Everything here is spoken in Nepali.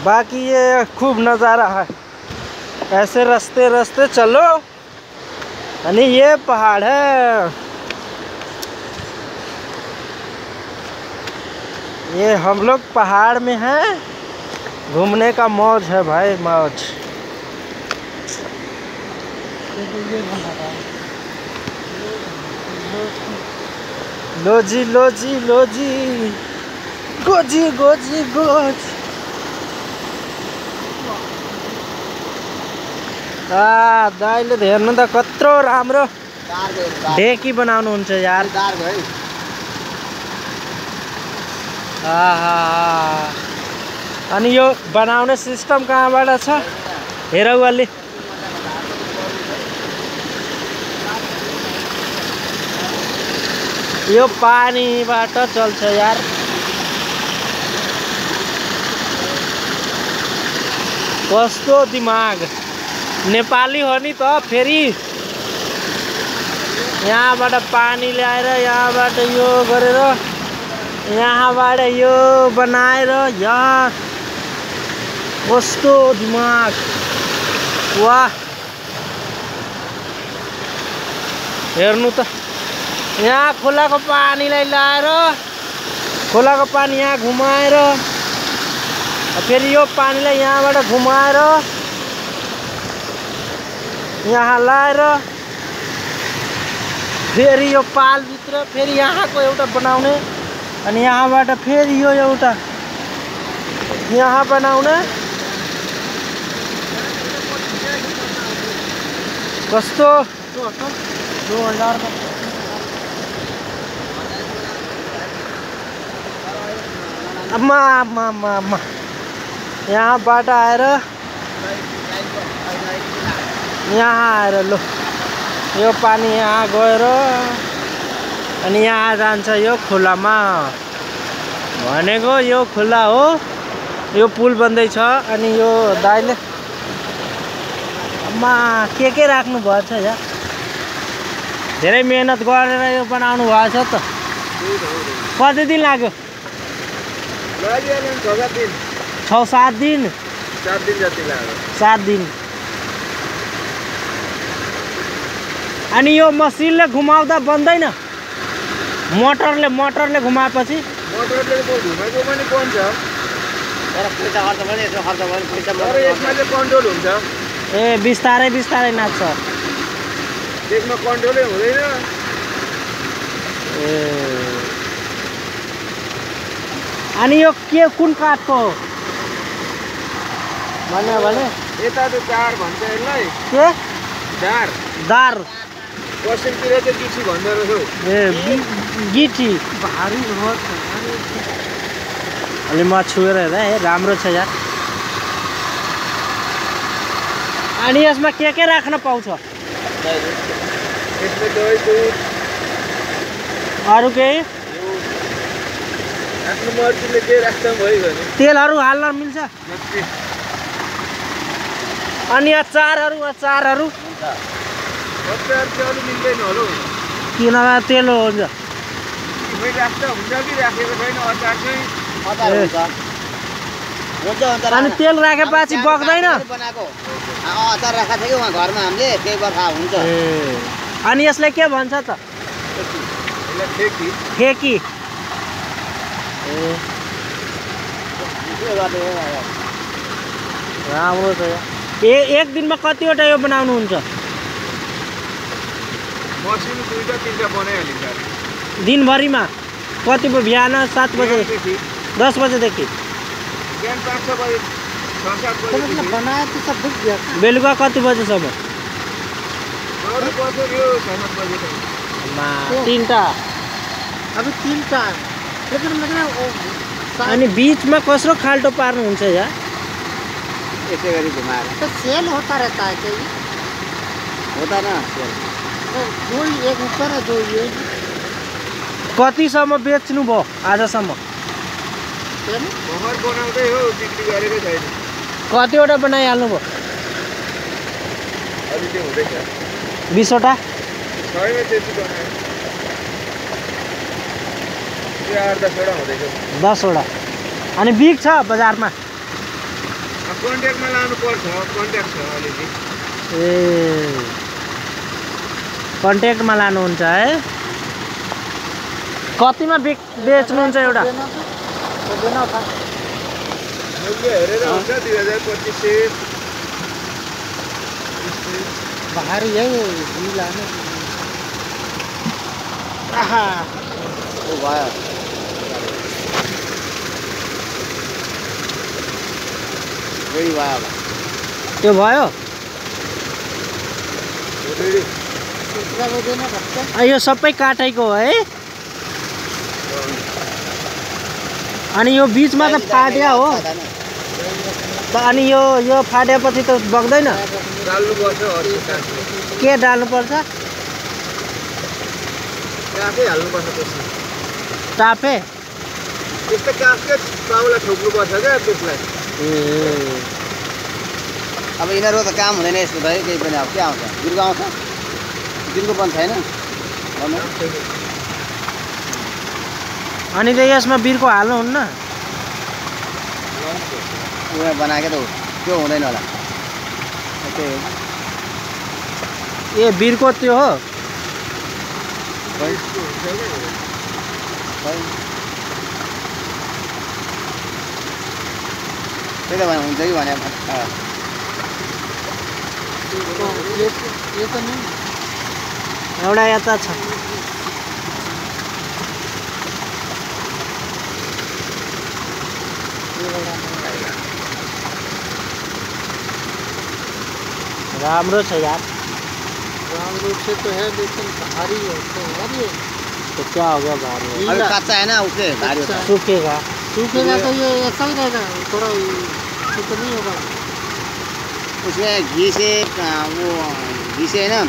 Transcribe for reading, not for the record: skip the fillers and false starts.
बाकी ये खूब नज़ारा है। ऐसे रास्ते रास्ते चलो यानी ये पहाड़ है। ये हम लोग पहाड़ में हैं, घूमने का मौज है भाई, मौज। लो जी लो जी लो जी, गोजी गोजी गोज। दाइले त हेर्नु त कत्रो राम्रो ढेकी बनाउनुहुन्छ यार। अनि यो बनाउने सिस्टम कहाँबाट छ हेरौ अलि। यो पानीबाट चल्छ यार। कस्तो दिमाग, नेपाली हो नि त फेरि। यहाँबाट पानी ल्याएर यहाँबाट यो गरेर यहाँबाट यो बनाएर यार, कस्तो दिमाग, वाह। हेर्नु त, यहाँ खोलाको पानीलाई ल्याएर खोलाको पानी यहाँ घुमाएर फेरि यो पानीलाई यहाँबाट घुमाएर यहाँ लाएर फेरि यो पालभित्र फेरि यहाँको एउटा बनाउने अनि यहाँबाट फेरि यो एउटा यहाँ बनाउने। कस्तो अम्मा यहाँबाट आएर यहाँ आएर लो यो पानी यहाँ गएर अनि यहाँ जान्छ यो खोलामा। भनेको यो खोला हो, यो पुल बन्दैछ। अनि यो दाइले अम्मा के राख्नु भएछ यार, धेरै मेहनत गरेर यो बनाउनु भएछ त। कति दिन लाग्यो? 6-7 दिन 7 दिन जति लाग्यो। 7 दिन। अनि यो मसिनले घुमाउँदा बन्दैन? मोटरले घुमाएपछि? मोटरले घुमाएको पनि बन्छ, तर पैसा खर्च पनि यसो खर्च गर्ने पैसा, तर यसमा चाहिँ कन्ट्रोल हुन्छ। ए बिस्तारै बिस्तारै नाच्छ, त्यसमा कन्ट्रोलै हुँदैन। ए अनि यो के कुन काठको हो भन्यो भने? यता त दार भन्छ यसलाई। के दार? दार। पश्चिमतिर चाहिँ गिठी भन्दो रहेछ। ए गिठी भारी हो। अलि म छुएर हेर्दा है, राम्रो छ यार। अनि यसमा के राख्न पाउँछ? यसमा दही दुध अरू केही? आफ्नो मर्जीले के राख्दा भयो भने। तेलहरू हाल्न मिल्छ? अनि अचारहरू? अचार चाहिँ अरू मिल्दैन होला। किन तेल हुन्छ? राख्दा हुन्छ कि राखेको छैन अचार चाहिँ? अनि तेल राखेपछि बग्दैन? अचार राखेको छ कि उहाँ घरमा हामीले, त्यही भएर थाहा हुन्छ। ए अनि यसलाई के भन्छ त? ठेकी। ए राम्रो छ। एक दिनमा कतिवटा यो बनाउनुहुन्छ? मसिनो 2-3 बनाइहालिन्छ। दिनभरिमा कति बिहान 7 बजे 10 बजेदेखि बिहान 5-6 बजे 6-7 बजे बनाए तो सब बुक गया। बेलुका कति बजेसम्म? 6-7 बजे। 3टा अभी 3टा, लेकिन मतलब अनि बीचमा कसरो खाल्टो पार्नुहुन्छ यार? ऐसे गरी घुमाएर तो सेल होता रहता है कहीं, होता ना सेल। तो दो ही, एक ऊपर है दो ये। कतिसम्म बेच्नु भयो आजसम्म? भर्खर बनाउँदै हो, बिक्री गरेकै छैन। कतिवटा बनाइहाल्नु भयो? अलि चाहिँ हुँदैछ 20वटा। छैन त्यति बनायो, 8-10 वटा हुँदैछ। 10वटा। अनि बिक छ बजारमा? कन्ट्याक्टमा लानुपर्छ, कन्ट्याक्ट छ अलिअलि। ए कन्ट्याक्टमा लानुहुन्छ है? कतिमा बेच्नुहुन्छ एउटा? मूल्य हेरेर हुन्छ 2025 भारी है लाने। आहा ओ भयो रेडी भयो त्यो भयो। यो सबै काठैको हो है? अनि यो बिचमा त फाट्या हो अनि यो फाटेपछि त बग्दैन? डाल्नुपर्छ अरू काठले। के डाल्नुपर्छ? काठै हाल्नुपर्छ त्यसमा। टाफे? त्यस्तै काठकै पाउला ठोक्नुपर्छ क्या त्यसलाई। ए अब यिनीहरूको त काम हुँदैन यस्तो त है केही पनि। अब के आउँछ? बिर्को आउँछ? बिर्को पनि छैन भन्नु। अनि त यसमा बिर्को हाल्नुहुन्न? उयो बनाएको त हो त्यो हुँदैन होला। त्यही हो। ए बिर्को त्यो हो? खै त्यही त भने हुन्छ कि भने एउटा यता छ। राम्रो छ यार। राम्रो से तो है लेकिन भारी है तो भारी है। तो क्या हो गया भारी? अभी कच्चा है ना उससे भारी होता है। सूखेगा तो ये ऐसा ही रहेगा थोड़ा तो नहीं होगा। उसमें घी से वो घी से है ना